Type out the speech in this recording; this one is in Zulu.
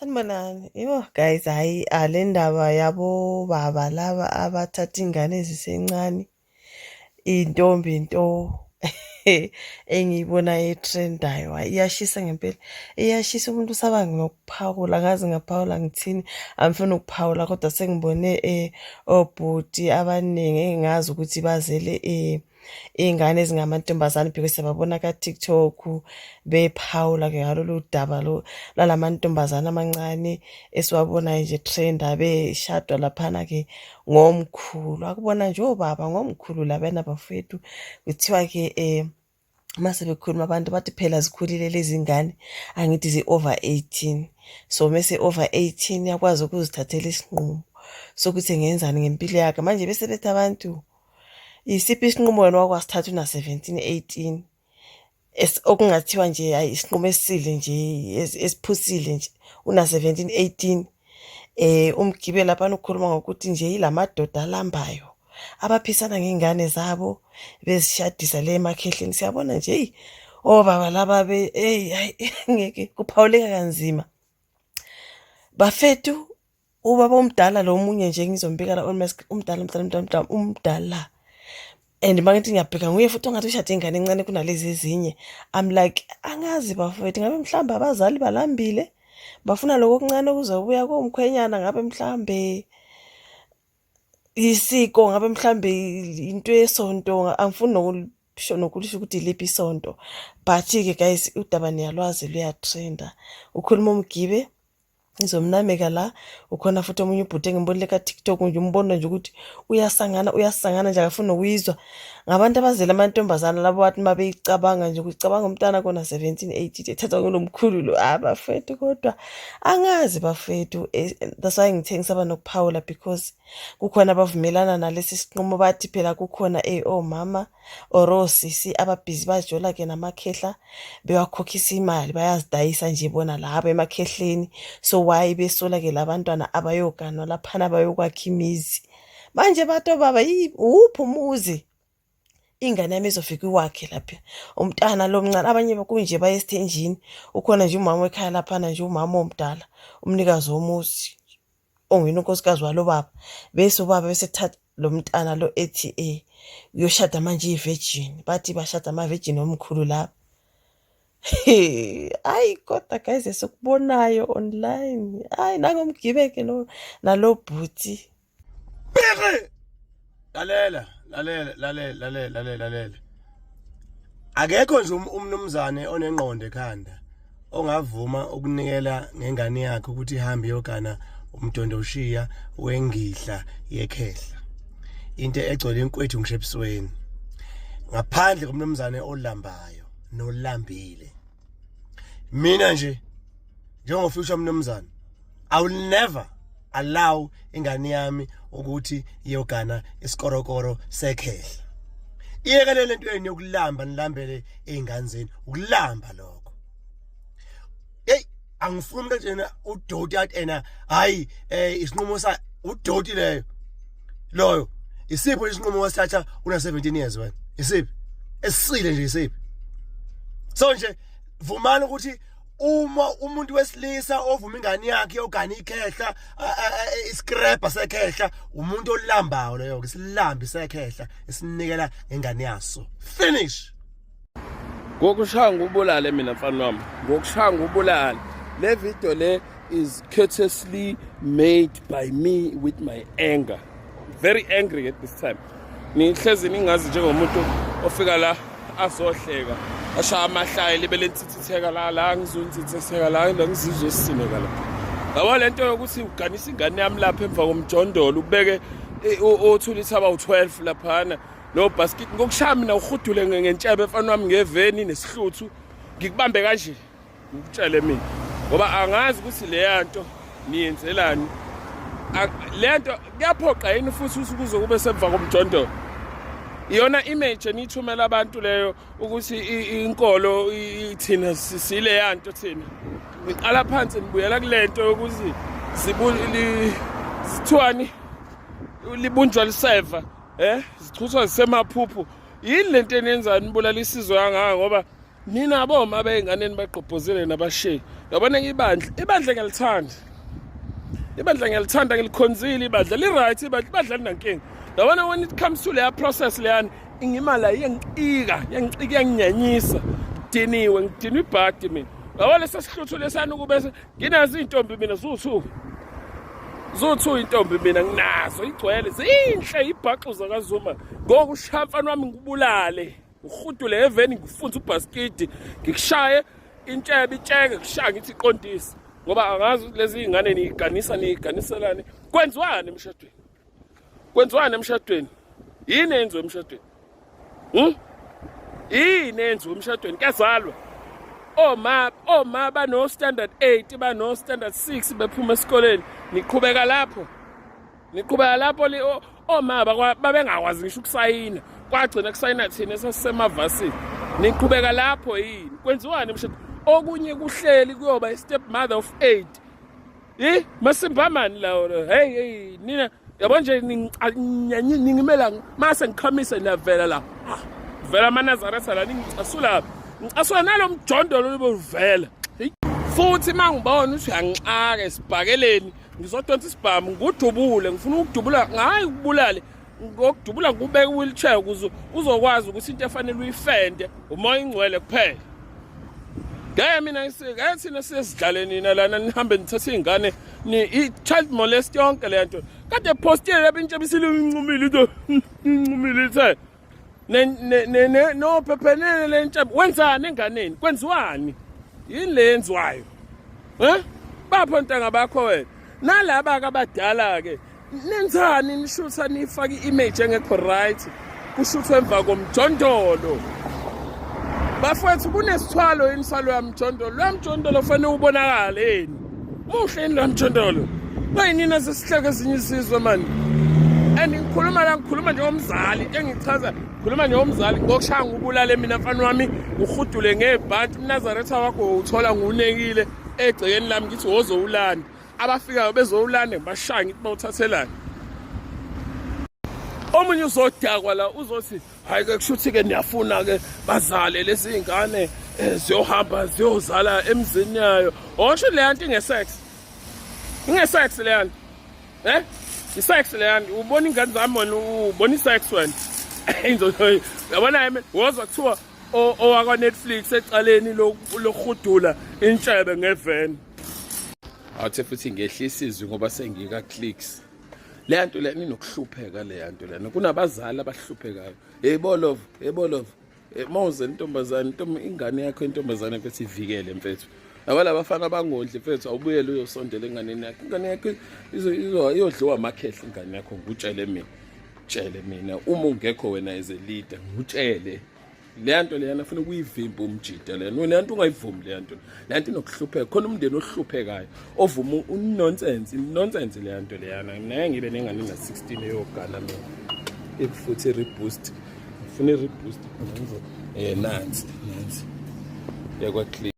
Sanibonani. Yo guys, hayi ale ndaba yabo baba laba abathatha ingane ezisencane intombi nto engiyibonayo etrendayo, hhayi iyashisa ngempela, iyashisa umuntu usaba nokuphawula, angazi ngaphawula ngithini, angifuni ukuphawula kodwa sengibone obhuti abaningi engingazi ukuthi bazele iy'ngane ezingamantombazane because siyababona ka-TikTok bephawula-ke ngalolu daba lo lwala mantombazane amancane esiwabonayo nje trenda beshadwa laphana-ke ngomkhulu. Akubona nje obaba ngomkhulu labana bafowethu, kuthiwa-ke uma sebekhuluma abantu bathi phela zikhulile lezi ngane, angithi zi-over 18, so mese over 18 uyakwazi ukuzithathela isinqumo sokuthi ngenzani ngempilo yakhe. Manje bese bethi abantu, isiphi isinqumo wena owakwasithatha una-17 18 okungathiwa nje hayi isinqumo esisile nje esiphusile nje una-17 18? Umgibe laphana ukhuluma ngokuthi nje yilamadoda alambayo abaphisana ngey'ngane zabo bezishadisa le emakhehleni. Siyabona nje eyi obaba laba eyi hayi ngeke kuphawuleka kanzima bafethu. Ubaba omdala lo omunye nje ngizombika la on my screen, umdala umdala umdala umdala umdala, and uma ngithi ngiyabheka nguye futhi ongathi ushade ingane encane kunalezi ezinye. I'm like, angazi bafowethu, ngabe mhlawumbe abazali balambile bafuna lokho okuncane okuzobuya komkhwenyana, ngabe mhlawumbe isiko, ngabe mhlawumbe into yesonto, angifuni nokusho nokulisho ukuthi iliphi isonto, but-ke guys udaba niyalwazi luyatrenda. Ukhuluma umgibe ngizomnameka la, ukhona futhi omunye ubhuti engimbonile ka-TikTok nje, umbona nje ukuthi uyasangana uyasangana nje, akafuni nokuyizwa ngabantu abazele amantombazana labo, bathi uma beyicabanga nje kucabanga umntana kona 17 18 ethathwa ngulomkhulu lo. Ah bafethu, kodwa angazi bafethu, that's why ngithe ngisaba nokuphawula because kukhona abavumelana nalesi sinqumo, bathi phela kukhona omama or osisi ababhizi bajola-ke namakhehla bewakhokhisa imali, bayazidayisa nje bona labo emakhehleni, so why besola-ke labantwana abayoganwa laphana bayokwakha imizi? Manje bathi obaba, uphi umuzi ingane yami izofika iwakhe lapha umntana lo mncane? Abanye kunje baye esithenjini, ukhona nje umama wekhaya laphana nje, umama omdala umnikazi womuzi onguyena unkosikazi walo baba, bese ubaba bese thatha lo mntana lo ethi uyoshada manje i-virgin, bathi bashada ama-virgin omkhulu laba. Hayi kodwa guys, esikubonayo online, hayi nangomgibe-ke lo nalo bhuti. Bheke! Lalela, lalela, lalela, lalela, lalela, lalela. Akekho nje umnumzane onengqondo ekhanda ongavuma ukunikela ngengane yakhe ukuthi ihambe iyogana umdondoshiya wengidla yekhehla. Into egcwele inkwethu ngisho ebusweni. Ngaphandle komnumzane olambayo nolambile. Mina nje njengofuture mnumzane, I will never allow ingane yami ukuthi iyogana isikorokoro sekhehla. Iyekele lento yenu yokulamba, nilambele izingane zenu, ukulamba lokho. Hey, angifuni umuntu njena udoti athi ena hayi isinqumo sa udoti leyo. Loyo isipho isinqumo wasithatha una 17 years wena? Isiphi esisile nje, isiphi? So nje vumani ukuthi uma umuntu wesilisa ovuma ingane yakhe yogana ikhehla, iscrapper sekhehla, umuntu olambayo leyo ke, silambi sekhehla esinikela ngengane yaso. Finish. Ngokushaya ngubulale mina mfana wami, ngokushaya ngubulale. Le video le is courteously made by me with my anger, very angry at this time. Nihlezi ningazi njengomuntu ofika la azohleka ashaya amahlaya libe lensithitheka la la ngizonsithitheka la la ngizizwe esineka la. Yabo lento yokuthi uganisa ingane yami lapha emva komjondolo, ubeke othulisa abawu-12 laphana no basket, ngokushaya mina uhudule ngentshebe mfana wami, ngeveni nesihluthu ngikubambe kanje, ngikutshele mina, ngoba angazi ukuthi leya nto niyenzelani le nto. Kuyaphoqa yini futhi ukuthi kuze kube semva komjondolo? Iyona image eniyithumela abantu leyo ukuthi inkolo thina sileya nto, thina niqala phansi nibuyela kule nto yokuthi sithiwani, libunjwa liseva zichuthwa zisemaphuphu. Yini lento eniyenzayo, nibulala isizwe kangaka? Ngoba Nina boma beyinganeni bagqobhozile nabasheyi. Yabona ibandla, ibandla ngiyalithanda. Ibandla ngiyalithanda ngilikhonzile ibandla li right ibandla ibandla linankinga. Yabona when it comes to leya process leyana ingima la iyangicika, iyangicika iyanginyanyisa. Ngidiniwe, ngidinwa ibhadi mina. Yabona lesa sihluthu lesana ukube nginazo izintombi mina zuwu-2. Zuwu-2 intombi mina nginazo igcwele zinhle ibhaxu zakaZuma. Ngokushaya mfana wami ngikubulale. Ngihudule eveni ngifunze ubhasikidi ngikushaye intshebe itsheke kushaya ngithi iqondise ngoba angazi ukuthi lezi iy'ngane niyiganisa niyiganiselani kwenziwani emshadweni kwenziwani emshadweni yini eyenziwa emshadweni Yini eyenziwa emshadweni kuyazalwa oma oma bano standard 8 bano standard 6 bephuma esikoleni niqhubeka lapho niqhubeka lapho oma babengakwazi ngisho ukusayina kwagcina kusayina thina esasisemavasini niqhubeka lapho yini kwenziwani emshado okunye kuhleli kuyoba i-step mother of 8 Eh masimbamani lawo hey hey nina yabo nje ningimela mase ngikhamise niyavela la ah, vela amaNazaretha la ningicasula ngicasula nalo mjondolo libe uvela futhi mangibona ukuthi uyangixaka esibhakeleni ngizodonsa isibhamu ngudubule ngifuna ukudubula ngayi ukubulale ngokudubula ngikubeka wheelchair ukuze uzokwazi ukuthi into efanele uyifende umoya ingcwele kuphela ngeke mina ngeke thina siyesidlale nina lana nihambe nithathe iy'ngane i-child molest yonke le nto kade postile lapha intshebisile incumile into incumile ithe nophephenene le ntshebe wenzani enganeni kwenziwani yini le yenziwayo um bapho ntanga bakho wena nalaba-ke abadala-ke nenzani nishutha nifake i-image engekho right kushuthwe emva komjondolo bafowethu kunesithwalo yini saloya mjondolo loya mjondolo fanele ubonakale yini muhle yini loya mjondolo bayinina sesihleke ezinye isizwe mani and ngikhuluma la ngikhuluma njengomzali into engichaza ngikhuluma njengomzali ngokushaya ngubulale mina mfana wami uhudule ngebhanti umnazaretha wakho uthola ngiwunekile egcekeni lami ngithi wozowulanda abafikayo bezowulanda ngibashaya ngithi bawuthathelani omunye uzodakwa la uzothi hayi ke kushuthi ke niyafuna ke bazale lezi zingane eh, ziyohamba ziyozala emzini yayo osho le nto ingesex ingesex le nto eh isex le nto ubona ingane zami wena ubona isex wena yabona yami wozwa kuthiwa owakwa Netflix ecaleni lokuhudula intshebe ngeveni Awuthe futhi ngehlisa izwi ngoba sengika clicks. Le nto le ninokuhlupheka le nto lena. Kunabazali abahluphekayo. Hey bolov, hey bolov. Eh, mawuze intombazane, intombi ingane yakho intombazane mfethu ivikele mfethu. Yabo labafana abangondli mfethu awubuyele uyosondela enganeni yakho. Ingane yakho izo iyodliwa amakhehla ingane yakho ngikutshele mina. Tshele mina uma ungekho wena as a leader ngikutshele. Leya nto leyana funa ukuyivimba umjida leyana leya nto ungayivumi leya nto leya nto inokuhlupheka khona umndeni ohluphekayo ovuma unonsense inonsense leya nto leyana mina ngeke ngibe nengane ena-16 eyogana mina futhi i-reboost ngifuna i-reboost khona ngizo um nansi nansi yakwa-clear.